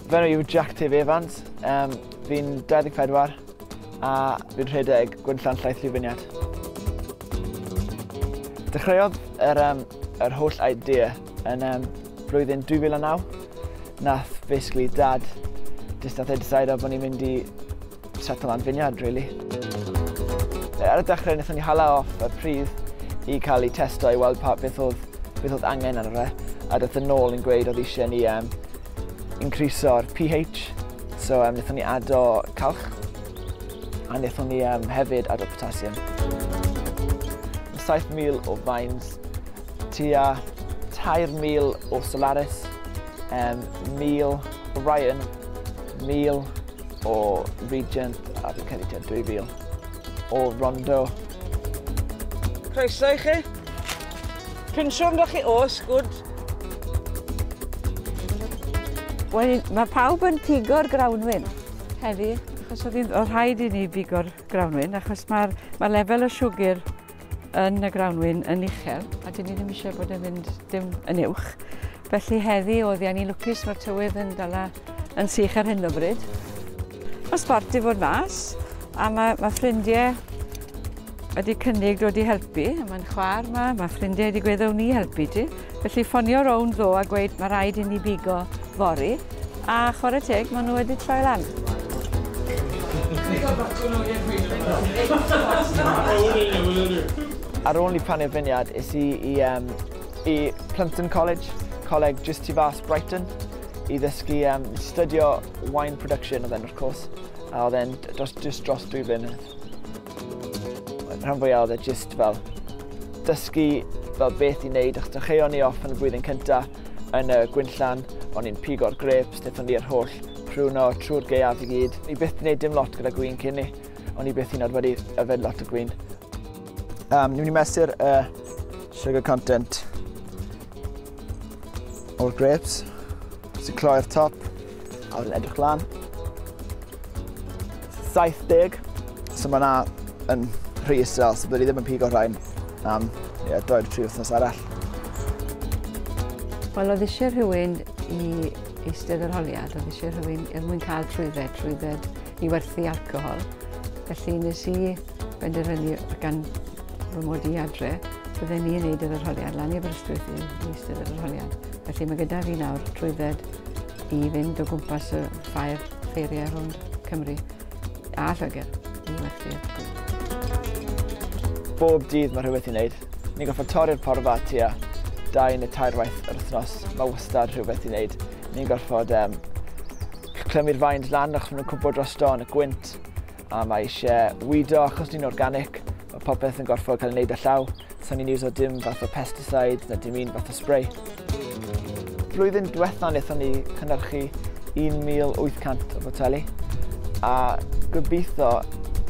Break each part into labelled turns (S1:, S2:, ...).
S1: Fy enw yw Jack Tef Evans, fi'n 24 a fi'n rhedeg Gwinllan Llaeth Llwyfyniad. Dechreuodd yr holl idea yn blwyddyn 2009. Nath basically dad just nath e decide bod ni'n mynd i settle lan vineyard, really. Ar y dechrau, wnaethon ni hala off y pridd i cael ei testo i weld pa, beth oedd angen arno fe. A dath yn ôl yn gweud oedd eisiau ni increaso'r pH. So wnaethon ni ado calch a wnaethon ni hefyd ado potassium. 7,000 o vines, tua 3,000 o Solaris, 1,000 o Ryan, 1,000 o Regent a fi'n credu tua 2,000 o Rondo.
S2: Croeso i chi. Pinswm da chi? Oes, good.
S3: Wel, mae pawb yn pigo'r grawnwin heddi, achos oedd rhaid i ni bigo'r grawnwin, achos mae'r lefel y siwgr yn y grawnwin yn uchel, a dyn ni ddim eisiau bod yn mynd dim yn uwch. Felly heddi oedd ni lwcus, mae'r tywydd yn dala yn sych ar hyn o bryd. Mae sbort i fod mas, a mae ffrindiau wedi cynnig dod i helpu. Mae'n chwaer yma, mae ffrindiau wedi gweud ni helpu ti. Felly ffonio rownd ddo a gweud mae rhaid i ni bigo fory, a chwarae teg, maen nhw wedi troi lan.
S1: Ar ôl i plannu'r vineyard, es i Plumpton College, coleg just tu fas Brighton, i ddysgu, studio wine production oedd e'n, of course, a oedd e'n just dros 2 blynedd. Rhan fwyaf oedd e just fel dysgu fel beth i wneud, achos dechreuon ni off yn y blwyddyn cyntaf yn y gwinllan, o'n i'n pigo'r grapes, wnaethon ni'r holl prwno trwy'r gaeaf i gyd. Ni byth wedi gwneud dim lot gyda gwin cyn ni, o'n i byth hyd yn oed wedi yfed lot o gwin. Ni'n mynd i mesur y sugar content o'r grapes. Sy'n cloi'r top, a wedyn edrych lan. 70, so mae yna yn rhy isel, so byddwn i ddim yn pigo rhain am 2 neu 3 wythnos arall.
S3: Wel, oedd eisiau rhywun i eistedd yr holiad, oedd eisiau rhywun er mwyn cael trwydded i werthu alcohol. Felly nes i benderfynu gan fy mod i adre, bydden ni'n neud yr arholiad, lan i Aberystwyth i eistedd yr arholiad. Felly mae gyda fi nawr trwydded i fynd o gwmpas y ffeiriau rownd Cymru a Lloegr i werthu'r gwin.
S1: Bob dydd mae rhywbeth i wneud. Ni'n gorfod torri'r porfa tua 2 neu 3 waith yr wythnos. Mae wastad rhywbeth i wneud. Ni'n gorfod clymu'r vines lan achos maen nhw'n cwmpo drosto yn y gwynt. A mae eisiau weedo achos ni'n organic. Mae popeth yn gorfod cael ei wneud â llaw. So ni'n iwso dim fath o pesticides na dim un fath o spray. Blwyddyn diwetha wnaethon ni cynhyrchu 1,800 o boteli. A gobeithio,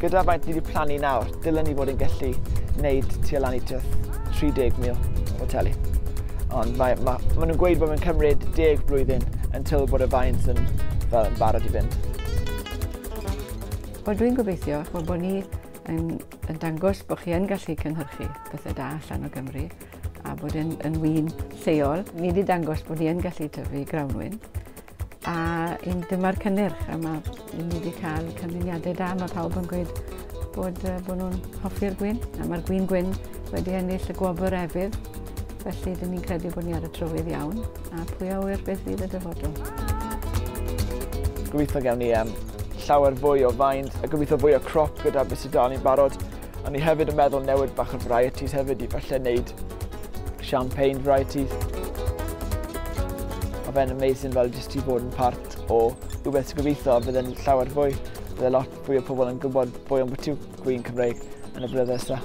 S1: gyda faint ni wedi plannu nawr, dylen ni fod yn gallu wneud tua lan i tua 30,000 o boteli. Ond ma nhw'n gweud bod mae'n cymryd 10 blwyddyn until bod y vines yn, fel, yn barod i fynd.
S3: Wel, dwi'n gobeithio bod ni yn dangos bod chi yn gallu cynhyrchu pethau da allan o Gymru a bod yn win lleol. Ni wedi dangos bod ni yn gallu tyfu grawnwin a dyma'r cynnyrch, a ni wedi cael canlyniadau da. Mae pawb yn gweud bod nhw'n hoffi'r gwin, a mae'r gwin gwyn wedi ennill y gwobr efydd. Felly, dyn ni'n credu bod ni ar y trywydd iawn, a pwy a ŵyr beth fydd y dyfodol.
S1: Gobeithio gawn ni llawer fwy o vines, a gobeithio fwy o crop gyda beth sydd dal ni'n barod. A ni hefyd yn meddwl newid bach o varieties hefyd i falle wneud champagne varieties. Mae fe'n amazing fel jyst i fod yn part o rhywbeth sy'n gobeithio bydd yn llawer fwy. Bydd lot fwy o pobl yn gwybod fwy am beth yw gwin Cymreig yn y blynyddoedd nesaf.